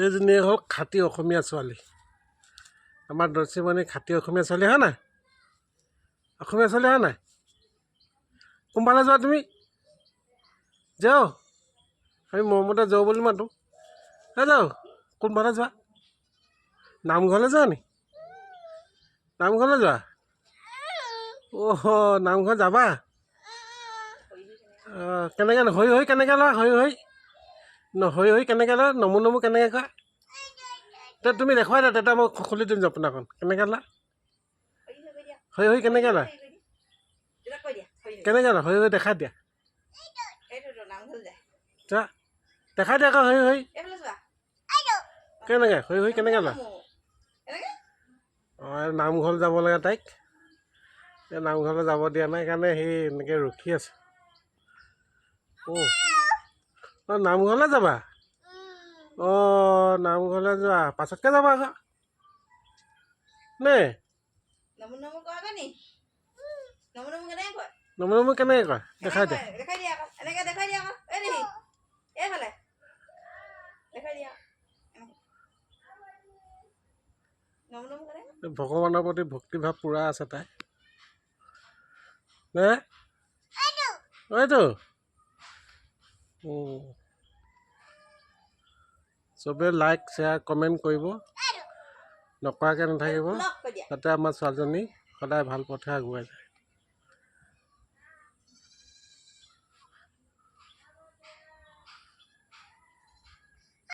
এইজনীয়ে হ'ল খাটি অসমীয়া ছোৱালী। আমাৰ দৰ্শীমণি খাটি অসমীয়া ছোৱালী হয় নাই? অসমীয়া ছোৱালী হয় নাই? কোনফালে যোৱা তুমি? যাওঁ, আমি মৰমতে যাওঁ বুলি মাতোঁ। হে যাওঁ, কোনফালে যোৱা? নামঘৰলৈ যোৱা নি? নামঘৰলৈ যোৱা? অহ, নামঘৰ যাবা? অঁ, কেনেকৈ হৰি হৰি কেনেকৈ লোৱা? হৰি হৰি ন, হৰি হৰি কেনেকৈ লোৱা? নমো নমো কেনেকৈ কোৱা? তে তুমি দেখুৱাই দিয়া, তেতিয়া মই খুলি দিম জপনাখন। কেনেকৈ লোৱা? হৰি হৰি কেনেকৈ লোৱা? কেনেকৈ লোৱা? হৰি হৰি দেখাই দিয়া। যা, দেখাই দিয়া আকৌ। হৰি হৰি কেনেকৈ, হৰি হৰি কেনেকৈ লোৱা? অঁ, নামঘৰলৈ যাব লাগে তাইক। এই নামঘৰলৈ যাব দিয়া নাই কাৰণে সেই এনেকৈ ৰখি আছে। অঁ অঁ, নামঘৰলৈ যাবা? অঁ, নামঘৰলৈ যোৱা, পাছতকৈ যাবা আকৌ নে? নমো নমো কয় আকৌ নি? নমো নমো কেনেকৈ কয়? নমো নমো কেনেকৈ কয়, দেখাই দিয়া। দেখাই দিয়া আকৌ, এনেকৈ দেখাই দিয়া আকৌ। এই দেহি, এইফালে দেখাই দিয়া এনেকৈ। নমো নমো কেনেকৈ? ভগৱানৰ প্ৰতি ভক্তিভাৱ পূৰা আছে তাই নে? এইটো চবে লাইক, শ্বেয়াৰ, কমেণ্ট কৰিব, নকৰাকৈ নাথাকিব। লক কৈ দিয়া। যাতে আমাৰ ছোৱালীজনী সদায় ভাল পথে আগুৱাই যায়।